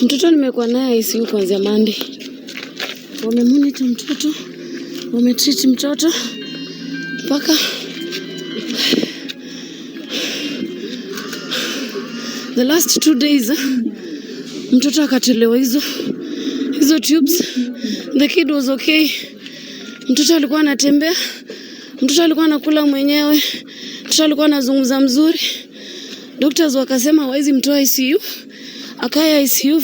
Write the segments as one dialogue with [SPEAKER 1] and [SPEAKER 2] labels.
[SPEAKER 1] Mtoto nimekuwa naye ICU kuanzia Monday. Wamemonitor mtoto, wametreat mtoto mpaka the last 2 days, mtoto akatolewa hizo tubes. The kid was okay. Mtoto alikuwa anatembea, mtoto alikuwa anakula mwenyewe, mtoto alikuwa anazungumza mzuri. Doctors wakasema hawezi mtoa ICU, akae ICU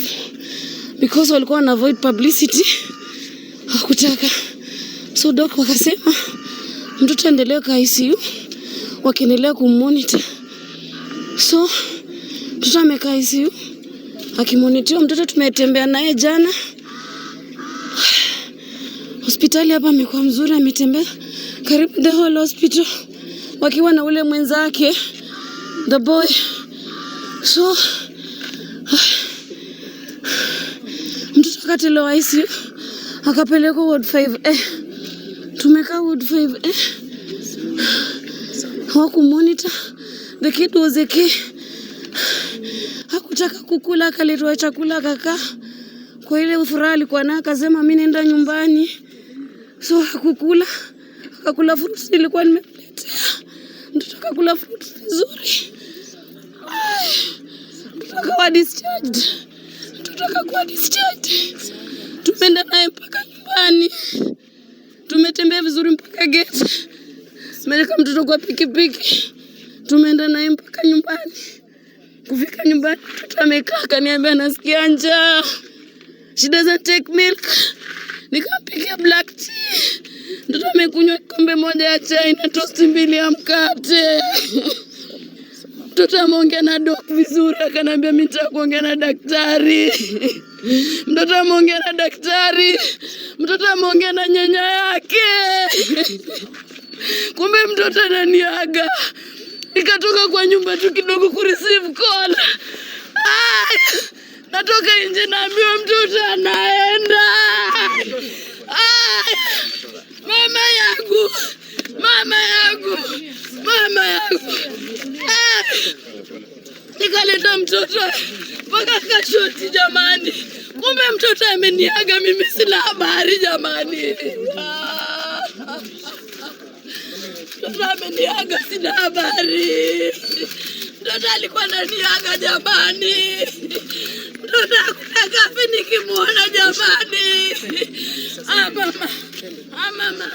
[SPEAKER 1] because walikuwa wana avoid publicity, hakutaka. So doc wakasema mtoto aendelee kwa ICU, wakiendelea kummonitor. So mtoto amekaa ICU akimonitiwa. Mtoto tumetembea naye jana hospitali hapa, amekuwa mzuri, ametembea karibu the whole hospital wakiwa na ule mwenzake, the boy. So mtoto akatolewa ICU, akapelekwa ward 5A. Tumekaa ward 5A, hawakumonitor. The kid was okay, hakutaka kukula, akaletwa chakula akakaa kwa ile furaha alikuwa nayo, akasema, "Mi naenda nyumbani." So hakukula, akakula fruits nilikuwa nimemletea. Mtoto akakula fruits vizuri. Ai, mtoto akawa discharged, mtoto akakuwa discharged. Tumeenda naye mpaka nyumbani, tumetembea vizuri mpaka gate, tumeweka mtoto kwa pikipiki, tumeenda naye mpaka nyumbani. Kufika nyumbani, mtoto amekaa, akaniambia nasikia njaa. She doesn't take milk. Nikampikia black tea. Mtoto amekunywa kikombe moja ya chai na toast mbili ya mkate. Mtoto ameongea na doc vizuri, akaniambia, "Mimi nitaka kuongea na daktari." Mtoto ameongea na daktari, mtoto ameongea na nyanya yake. Kumbe mtoto ananiaga. Nikatoka kwa nyumba tu kidogo ku receive call. Ai, natoka nje naambiwa mtoto anaenda. Ai, mama yangu, mama yangu, mama yangu. Ai, nikaleta mtoto mpaka kashoti jamani, kumbe mtoto ameniaga, mimi sina habari jamani. Ah. Mtoto ameniaga, sina habari. Mtoto alikuwa ananiaga jamani. Mtoto hakutaka afe nikimwona jamani. Ah, mama, ah, mama.